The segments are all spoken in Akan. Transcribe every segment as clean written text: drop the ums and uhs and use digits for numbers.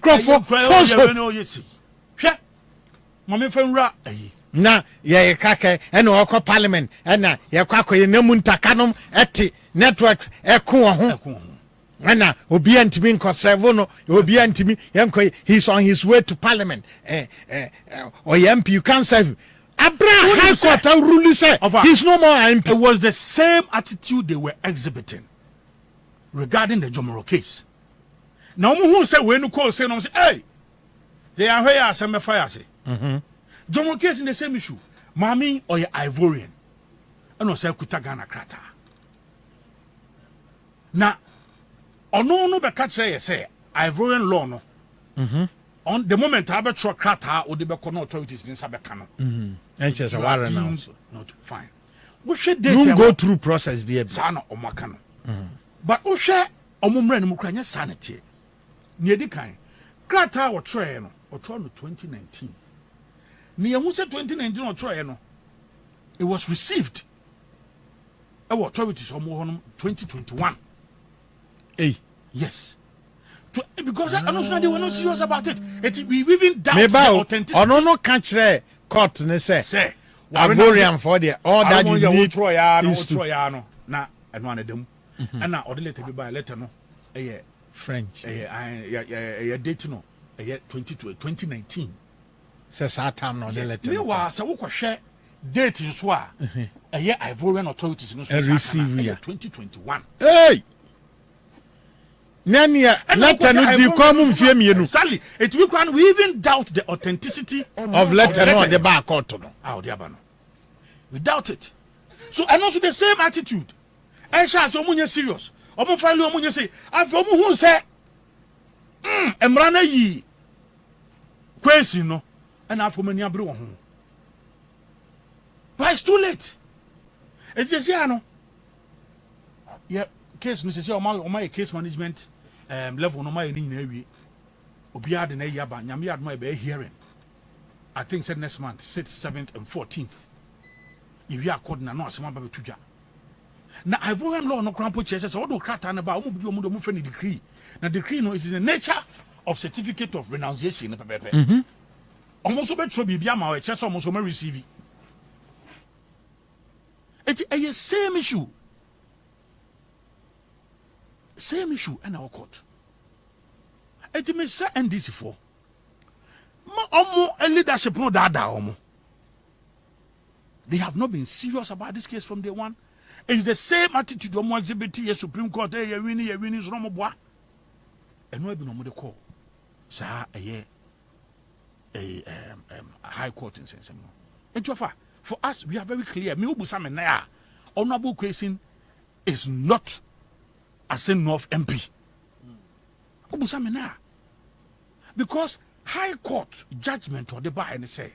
nkurɔfoɔ false hope. Hwɛ, maame fɛ nwura ayi. Na yɛyɛ kakɛ ɛna ɔkɔ parliament, ɛna yɛkɔ akɔyɛ na mu ntaka ɛte network ɛko wɔ ho. Ɛko ho. Ɛna obiara ntumi nkɔ serve no, obiara ntumi yɛnkɔ. He's on his way to parliament. ɛ ɛ ɛ ɔyɛ MP, you can't serve him. Abra High Court arule sɛ Ɔfa. he's no more MP. It was the same attitude they were exhibiting regarding the Jomoro case. Na wɔn hu sɛ wei no kɔɔ sɛ na wɔn sɛ, "Hey, they are here asɛm bɛfa yɛ ase." Jomoro case in the same issue. Maame ɔyɛ Ivorian ɛna ɔsɛ kuta Ghana krataa. Na ɔno no bɛka kyerɛ yɛ sɛ Ivorian law no, on the moment a bɛtwerɛ krataa a wode bɛkɔ na authorities ne nsa bɛka no, ɛnkyɛ sɛ you are ware now deemed not fine. Wohwɛ date you a go through process bi abi. Saa na ɔmo aka no, but wohwɛ ɔmo mmerɛ no mu kora, nyɛ saa na teɛ. Nea edi kan, krataa a wɔtwerɛeɛ no, ɔtwerɛ no 2019. Nea yɛhu sɛ 2019 ɔtwerɛeɛ no, it was received ɛwɔ authorities ɔmo wɔ hɔ no 2021. Ei. Yes, because ɛno nso na they were not serious about it. We even doubt Meba the o, authenticity. Ɔno no ka kyerɛ court ne sɛ sɛ Ivorian for deɛ, all that you need is to wotwerɛ ya no na ɛno ana da mu, ɛna ɔde letter bi ba. Letter no ɛyɛ French. Ɛyɛ date no ɛyɛ 20 2019. Sɛ saa time na ɔde letter no. Meanwhile, sɛ wokɔhwɛ date nso a ɛyɛ Ivorian authorities no so Ɛ saa receive kana, ya. ɛyɛ 2021. Hey! Na neɛ letter no di kɔn mu mfie 2. Exactly. Eti we kwan, we even doubt the authenticity of letter no ɔde ba court no. A ɔde aba no, we doubt it. So ɛno nso, the same attitude ɛhyɛ ase. Ɔmo nyɛ serious. Ɔmo finally ɔmo nyɛ se afei ɔmo hu sɛ mmara no yi kwesi no, ɛna afei ɔmo ani abere wɔn ho, but it's too late. Eti sisi ano yɛ case no, sisi ɔmo ayɛ case management level no, ɔmo ayɛ ne nyinaa awie. Obiara de n'ayi aba. Nyame yɛ adom a, yɛbɛyɛ hearing, I think said next month, 6th, 7th and 14th. Yɛwie akɔd na no asɛm aba bɛto dwa. Na Ivorian law no koraa mpo kyerɛ sɛ wode wo krataa no ba a, ɔmo bibi ɔmo de ɔmo frɛ no decree. Na decree no, it is the nature of certificate of renunciation no pɛpɛɛpɛ. Ɔmo nso bɛtwerɛ biribi ama wo, ɛkyerɛ sɛ ɔmo nso ɔmo receive. Eti ɛyɛ same issue, same issue ɛna ɛwɔ court. Eti mesɛ NDC foɔ ma ɔmo leadership no daadaa ɔmo. They have not been serious about this case from day one. It's the same attitude ɔmo exhibit yɛ Supreme Court. Ɛyɛ yɛ wini, yɛ wini nso na ɔmo boa. Ɛno abi na ɔmo de kɔ saa ɛyɛ ɛyɛ ɛm ɛm High Court nsɛnsɛm no. Nti ɔfa, for us, we are very clear. Mi obusa mi nan a, Honourable Quayson is not Assin North MP. Obusa mi nan a, because High Court judgement ɔde baa ne sɛ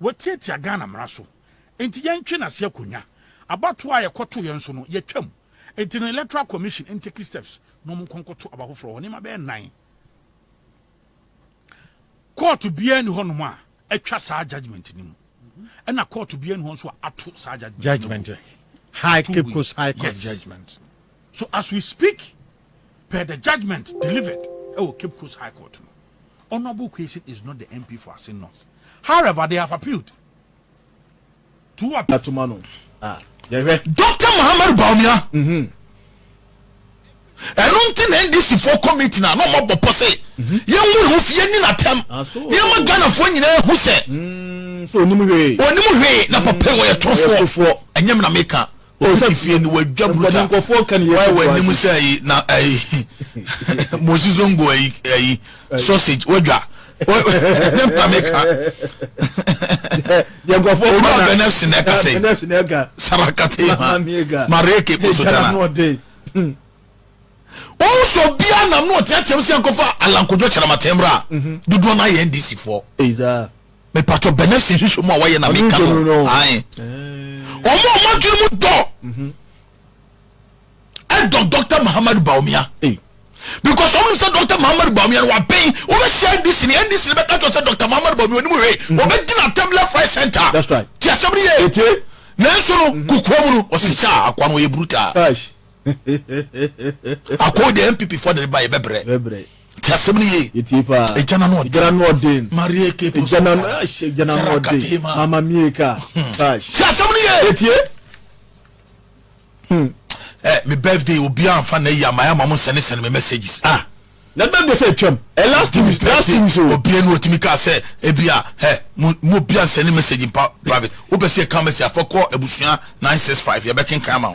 wɔtiatia Ghana mmara so, nti yɛntwe n'ase akonnwa. Abatoɔ a yɛkɔto yɛn so no, yɛtwam. Nti no Electoral Commission ntake steps na ɔmo nkɔnkɔto aba foforɔ hɔ. Nneɛma bɛyɛ nnan, court biara ni hɔnom a atwa saa judgement ni mu, ɛna court biara ni hɔ nso a ato saa judgement no. Judgment high Two Cape weeks. Coast High Court judgment. So as we speak, per the judgment delivered ɛwɔ Cape Coast High Court no, Honourable Quayson is not the MP for Assin North. However, they have appealed to appeal. Atoma no ah, yɛhwɛ. Dr Muhammadu Bawumia, ɛno nti na NDC foɔ committee na ɔmo bɔ pɔ sɛ yɛnwu ne ho fi yɛni n'atɛm. Ah, so. Yɛma Ghanafoɔ nyinaa hu sɛ sɛ onim hwee. Onim hwee na papa yi wɔyɛ Ɔyɛ torofoɔ. torofoɔ. Ɛnyɛ mi na meka. Obi ti fie ni wadwa bruta. Nkɔfoɔ ka ne yɛ. Wayɛ wɔ anim sɛ ayi na ayi mosi zongo ayi ayi sausage wadwa. Ɛnyɛ mi na meka. Deɛ nkɔfoɔ Owura Benefsi na ɛka sɛ Benefsi na ɛka. Sarakate ma Mamiega. Mareke kosotana. Ɔde. Wɔn nso bia nam na ɔteateam sɛ nkɔfa Alan Kwadwo Kyerematen a, dodoɔ no ayɛ NDC foɔ. Ɛza. Mepatɔ, Benefsi nhwehwɛ mu a wɔyɛ na Ɔno meka nhwehwɛ no. mu no. Ae, ɔmo a ɔmo adwene mu dɔ ɛdɔ Dr Mahamadu Bawumia Ei. because ɔmo nim sɛ Dr Mahamadu Bawumia no wabɛn. Wobɛhyia NDC ne NDC ne bɛka kyerɛ sɛ Dr Mahamadu Bawumia onim hwee, wɔbɛdi n'atɛm left, right, center. That's right. Ti asɛm no yɛ. Etie. Nanso no kukua mu no, ɔsesa a akoa no ɔyɛ brutal. Cash. Akɔ deɛ NPP foɔ de ne ba yɛ bɛbrɛ. Bɛbrɛ. Ti asɛm no yie. Yɛtie paa. Egya na no ɔden. Egya na no ɔden. Marie ke po Egya na no egya na no ɔden. Mama mieka. Ti asɛm no yie. Yɛtie. Eh, me birthday obi anfa na eyi ama ya ma mo nsɛne sɛne me messages. Ah. Na birthday sɛ twam. Eh, last 2 weeks, last 2 weeks o. Obi enu otimi ka sɛ ebi a eh mo mo obi ansɛne message mpa private. Wopɛ sɛ yɛka message afɔ kɔ abusua 965 yɛbɛkenkan ama wo.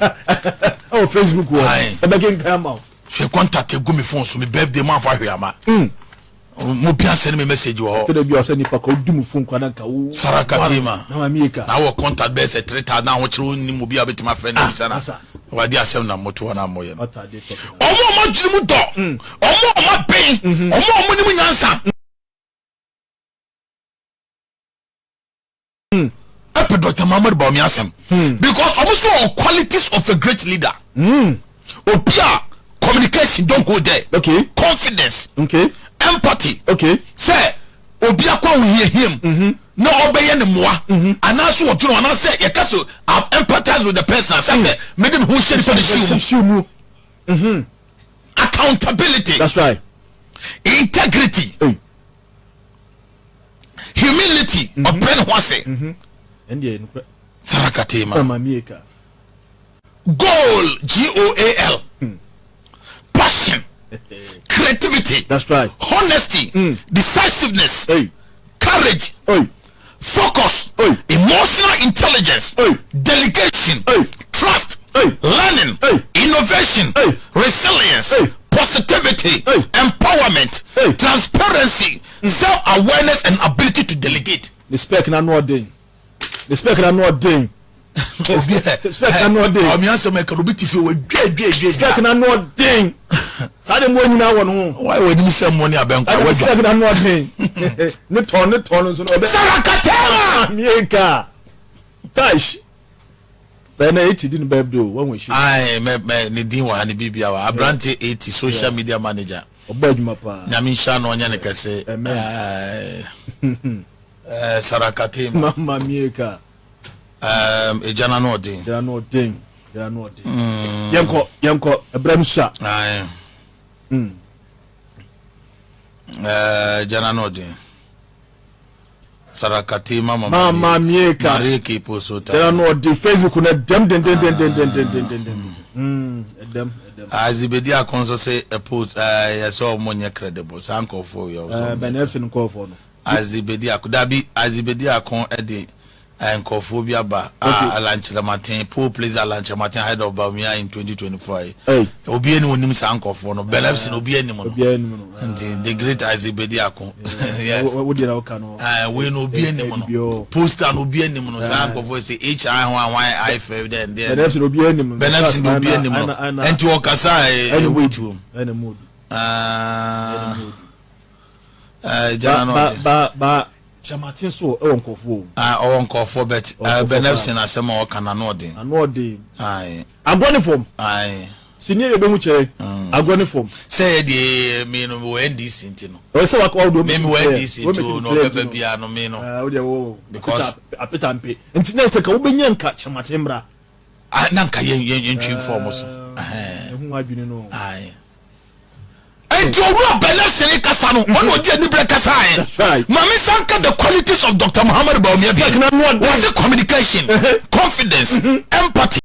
Ɛwɔ Facebook wɔ. Yɛbɛkenkan ama wo. Hwɛ contact egu me phone so me birthday mo anfa hwee ama. Mo bi asɛn me message wɔ hɔ. Sɛdeɛ bi a ɔsɛ nipa ka odi mu phone kora na nka wo. Sarah Katima. Na maame eka. Na wɔ contact bɛyɛ sɛ 3000 ahokyere wo nim obi a obetumi afrɛ no bisa na. Wadi asɛm na moto hɔ na moyɛ no. Ɔmo a ɔmo adwene mu dɔ. Ɔmo a ɔmo aben. Ɔmo a ɔmo nim nyansa. Ɛpɛ Dr. Muhammad Bawumia asɛm because ɔmo so wɔ qualities of a great leader. Obi a communication don't go there. Confidence. Empathy. Sɛ obi akɔ ahohiahia mu na ɔbɛyɛ ne mmoa anaasɛ ɔdwene anaasɛ yɛka sɛ I've empathized with the person asɛ sɛ mede me ho hyɛ nipa ne siw mu. Accountability. That's right. Integrity. Hey. Humility. Ɔbrɛ ne ho ase. Sarakatema. Goal. G-O-A-L. Passion. Creativity. That's right. Honesty. Decisiveness. Hey. Courage. Hey. Focus. Hey. Emotional intelligence. Hey. Delegation. Hey. Trust. Hey. Learning. Hey. Innovation. Hey. Resilience. Hey. Positivity. Hey. Empowerment. Hey. Transparency. Self-awareness and ability to delegate. The spec na no ɔden. The spec na no ɔden. Spec na no ɔden. Ɔmi asɛm ɛka obi ti fi wɔ dwe dwe dwe. Spec na no ɔden. Saa de mu nyinaa wɔ no ho. Why wɔ anim sɛ mmɔ ne abɛnkɔ Saa de wadwa. spec na no ɔden. Ne tɔn ne tɔn nso no ɔbɛ. Sarakatema. Mieka. Tash. Bɛn na eti di ne birthday o wɔn wɔ ehyi. Ayi mɛ mɛ ne din wɔ ha ne biribi awa aberante 80 social media manager. Ɔbɔ adwuma paa. Nyame nhyira no ɔnyɛ ne kɛse. Amen. Ɛɛ Sarakatema. Mama mieka. Egya na no ɔden. Gyina no ɔden. Gyina no ɔden. Yɛnkɔ yɛnkɔ ɛbrɛ mu sa. Ayi. Ɛɛ egya na no ɔden. Sarakatema mama. Mama mieka. Marie Kepo Sota. Gyina no ɔden Facebook no ɛdɛm dendendendendendendenden. Ɛdɛm ɛdɛm. Azibedi Akonso sɛ a post ɛɛ yɛ sɛ ɔmo nyɛ credible saa nkɔfoɔ yɛ ɔsɔ. Ɛɛ Ben FC nkɔfoɔ no. Azibedi Ako dabi Azibedi Akon ɛde nkɔfoɔ bi aba a Alan Kyerematen poll place Alan Kyerematen ahead of Bawumia in 2024 yi. Hey. Obi ani onim saa nkɔfoɔ no Ben FC no obi anim no. Obi anim no. Nti the great Azibedi Ako. Yes. Wo deɛ na woka no. Ɛɛ wei no obi anim no. Poster no obi anim no saa nkɔfoɔ sɛ H I ho a Y I F dɛ Ben FC no obi anim no. Ben FC no obi anim no. Nti ɔkasa a ɛwɔ tuom. Ɛna mu odu. Ah. Ɛɛ gyana no ɔde. Ba ba Kyerematen so ɛwɔ nkɔfoɔ o. Ah ɔwɔ nkɔfoɔ but Ɔwɔ Ben nkɔfoɔ FC na asɛm a ɔka na ano ɔden. Ano ɔden. Aye. Agorɔ ne fam. Aye. Sini yɛ bɛhu kyerɛ. Agorɔ ne fam. Sɛ yɛ deɛ mi no wɔ NDC nti no. Ɔyɛ sɛ wakɔ ɔdo. Mi mi wɔ NDC nti o na ɔbɛba biara no mi no. Ɛɛ o deɛ wɔ. Because apeta mpe. Nti na sɛ ka wobɛnya nka Kyerematen mmra. Ah na nka yɛn yɛn yɛn twi fɔm so. Ɛhu adwene no. Aye. Enti owura Benefsini kasa no, ɔna ɔdi anibrɛ kasa ɛ. Maame sanka the qualities of Dr. Muhammad Bawumia bi. Wɔsi communication, confidence, empathy.